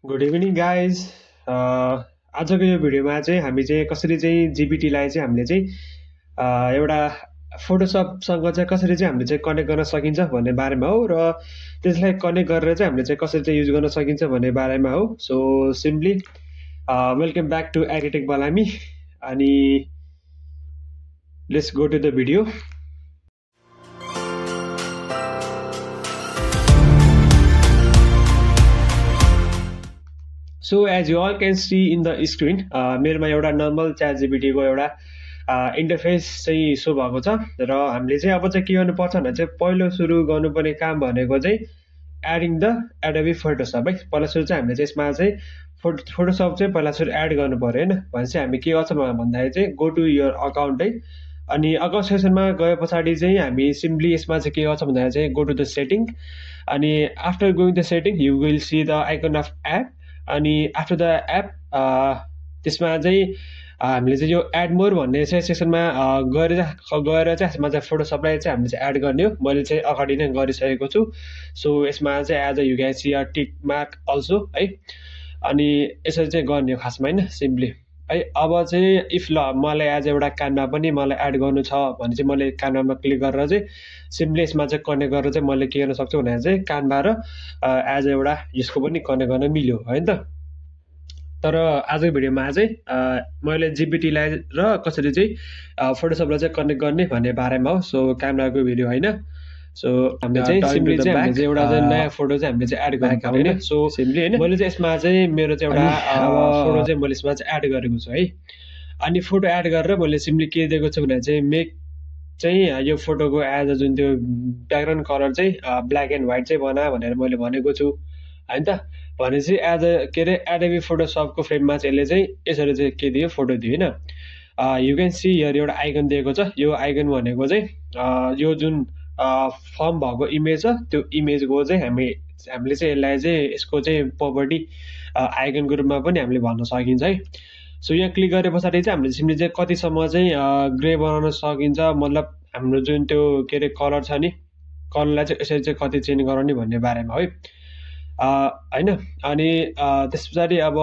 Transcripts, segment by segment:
Good evening guys. आजको यो भिडियोमा चाहिँ हामी चाहिँ कसरी चाहिँ जिपिटीलाई चाहिँ हामीले चाहिँ एउटा फोटोसपसँग चाहिँ कसरी चाहिँ हामीले चाहिँ कनेक्ट गर्न सकिन्छ भन्ने बारेमा हो र त्यसलाई कनेक्ट गरेर चाहिँ हामीले चाहिँ कसरी चाहिँ युज गर्न सकिन्छ भन्ने बारेमा हो। So simply welcome back to Agritech Balami अनि let's go to the video. So as you all can see in the screen मेरोमा एउटा नर्मल च्याट जिपिटीको एउटा इन्टरफेस चाहिँ सो भएको छ र हामीले चाहिँ अब चाहिँ के गर्नुपर्छ भन्दा चाहिँ पहिलो सुरु गर्नुपर्ने काम भनेको चाहिँ एडिङ द एडोबी फोटोसप है। पहिला सुरु चाहिँ हामीले चाहिँ यसमा चाहिँ फोटोसप चाहिँ पहिला सुरु एड गर्नु पर्यो होइन। भनेपछि हामी के गर्छौँ भन्दाखेरि चाहिँ गो टु यर अकाउन्ट है। अनि अकाउन्ट सेक्सनमा गए पछाडि चाहिँ हामी सिम्पली यसमा चाहिँ के गर्छौँ भन्दाखेरि चाहिँ गो टु द सेटिङ अनि after going the setting you will see the icon of app अनि आफ्टर द एप त्यसमा चाहिँ हामीले चाहिँ यो एड मोर भन्ने चाहिँ सेक्सनमा गएर चाहिँ यसमा चाहिँ फोटोसपलाई चाहिँ हामीले चाहिँ एड गर्ने हो। मैले चाहिँ अगाडि नै गरिसकेको छु। सो यसमा चाहिँ as uh you can see a tick mark also है। अनि यसरी चाहिँ गर्ने हो खासमा होइन सिम्पली है। अब चाहिँ इफ ल मलाई एज एउटा क्यानभा पनि मलाई एड गर्नु छ भने चाहिँ मैले क्यानभामा क्लिक गरेर चाहिँ सिम्पली यसमा चाहिँ कनेक्ट गरेर चाहिँ मैले के गर्न सक्छु भने चाहिँ क्यानभा र एज एउटा यसको पनि कनेक्ट गर्न मिल्यो होइन त। तर आजको भिडियोमा चाहिँ मैले जिपिटीलाई र कसरी चाहिँ फोटोसपलाई चाहिँ कनेक्ट गर्ने भन्ने बारेमा हो। सो क्यामेराको भिडियो होइन। सो हामीले चाहिँ सिम्पली चाहिँ हामीले चाहिँ एउटा चाहिँ नयाँ फोटो चाहिँ हामीले चाहिँ एड गरेको होइन। सो सिम्पली होइन मैले चाहिँ यसमा चाहिँ मेरो चाहिँ एउटा फोटो चाहिँ मैले यसमा चाहिँ एड गरेको छु है। अनि फोटो एड गरेर मैले सिम्पली के दिएको छु भने चाहिँ मेक चाहिँ यो फोटोको एज अ जुन त्यो ब्याकग्राउन्ड कलर चाहिँ ब्ल्याक एन्ड व्हाइट चाहिँ बना भनेर मैले भनेको छु होइन त। भनेपछि एज अ के अरे एडोबी फोटोसपको फ्रेममा चाहिँ यसले चाहिँ यसरी चाहिँ के दियो फोटो दियो होइन। यु क्यान सी यहाँ एउटा आइकन दिएको छ। यो आइकन भनेको चाहिँ यो जुन फर्म भएको इमेज छ त्यो इमेजको चाहिँ हामीले चाहिँ यसलाई चाहिँ यसको चाहिँ प्रोपर्टी आइकनको रूपमा पनि हामीले भन्न सकिन्छ है। सो यहाँ क्लिक गरे पछाडि चाहिँ हामीले सिम्पली चाहिँ कतिसम्म चाहिँ ग्रे बनाउन सकिन्छ मतलब हाम्रो जुन त्यो के अरे कलर छ नि कलरलाई चाहिँ यसरी चाहिँ कति चेन्ज गराउने भन्ने बारेमा है होइन। अनि त्यस पछाडि अब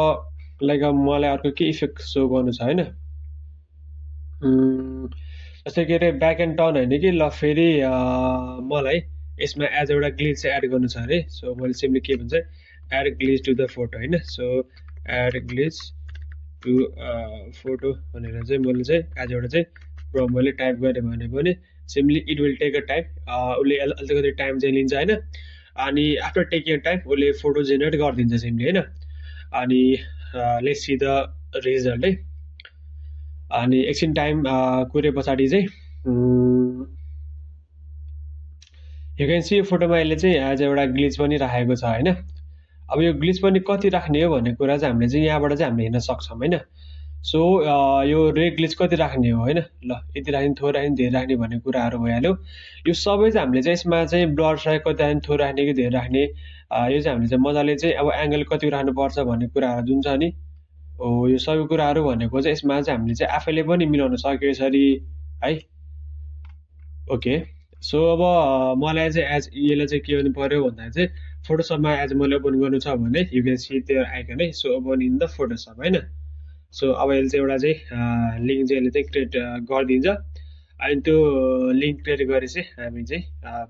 लाइक मलाई अर्को के इफेक्ट सो गर्नु छ होइन जस्तै के अरे ब्याक एन्ड टर्न होइन कि ल फेरि मलाई यसमा एज एउटा ग्लिच चाहिँ एड गर्नु छ अरे। सो मैले सिम्पली के भन्छ add glitch to the photo होइन। So add glitch to photo भनेर चाहिँ मैले चाहिँ एज एउटा चाहिँ मैले टाइप गरेँ भने पनि simply it will take a time उसले अलिकति टाइम चाहिँ लिन्छ होइन। अनि आफ्टर टेकिङ टाइम उसले फोटो जेनेरेट गरिदिन्छ सिम्पली होइन। अनि लेट्स सी द रिजल्ट है। अनि एकछिन टाइम कुरे पछाडि चाहिँ यु क्यान सी फोटोमा यसले चाहिँ एज एउटा ग्लिच पनि राखेको छ होइन। अब यो ग्लिच पनि कति राख्ने हो भन्ने कुरा चाहिँ हामीले चाहिँ यहाँबाट चाहिँ हामीले हेर्न सक्छौँ होइन। सो यो रेड ग्लिच कति राख्ने हो होइन ल यति राख्ने थोरै राख्ने धेरै राख्ने भन्ने कुराहरू भइहाल्यो। यो सबै चाहिँ हामीले चाहिँ यसमा चाहिँ ब्लड साइज कति राख्ने थोरै राख्ने कि धेरै राख्ने यो चाहिँ हामीले चाहिँ मजाले चाहिँ अब एङ्गल कति राख्नुपर्छ भन्ने कुराहरू जुन छ नि हो यो सबै कुराहरू भनेको चाहिँ यसमा चाहिँ हामीले चाहिँ आफैले पनि मिलाउन सक्यो यसरी है। ओके सो अब मलाई चाहिँ एज यसलाई चाहिँ के गर्नु पर्यो भन्दाखेरि चाहिँ फोटोसपमा एज मैले ओपन गर्नु छ भने यु क्यान सी त्यो आइकन है। So open in the Photoshop होइन। सो अब यसले चाहिँ एउटा चाहिँ लिङ्क चाहिँ यसले चाहिँ क्रिएट गरिदिन्छ। अनि त्यो लिङ्क क्रिएट गरेपछि हामी चाहिँ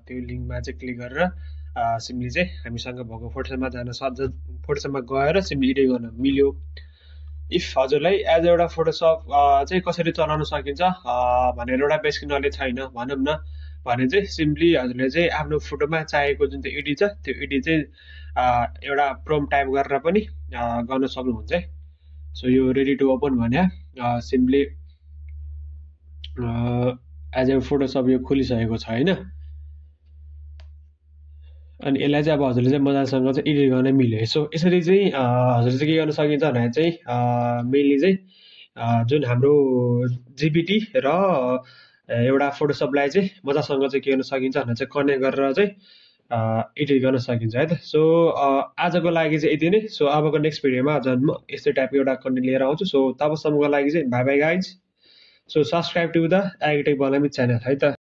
त्यो लिङ्कमा चाहिँ क्लिक गरेर सिम्पली चाहिँ हामीसँग भएको फोटोसपमा जान सक्छ। फोटोसपमा गएर सिम्पली एडिट गर्न मिल्यो। इफ हजुरलाई एज एउटा फोटोसप चाहिँ कसरी चलाउन सकिन्छ भनेर एउटा बेसिक नलेज छैन भनौँ न भने चाहिँ सिम्पली हजुरले चाहिँ आफ्नो फोटोमा चाहिएको जुन चाहिँ एडिट छ त्यो एडिट चाहिँ एउटा प्रम्प्ट टाइप गरेर पनि गर्न सक्नुहुन्छ है। सो यो रेडी टु ओपन भने सिम्पली एज ए फोटोसप यो खोलिसकेको छ होइन। अनि यसलाई चाहिँ अब हजुरले चाहिँ मजासँग चाहिँ एडिट गर्न मिल्यो। सो यसरी चाहिँ हजुरले चाहिँ के गर्न सकिन्छ भने चाहिँ मेनली चाहिँ जुन हाम्रो जिपिटी र एउटा फोटोसपलाई चाहिँ मजासँग चाहिँ के गर्न सकिन्छ भने चाहिँ कनेक्ट गरेर चाहिँ एडिट गर्न सकिन्छ है त। सो आजको लागि चाहिँ यति नै। सो अबको नेक्स्ट भिडियोमा झन् म यस्तै टाइपको एउटा कन्टेन्ट लिएर आउँछु। सो तबसम्मको लागि चाहिँ bye bye guys. So subscribe to the Agritech Balami channel है त।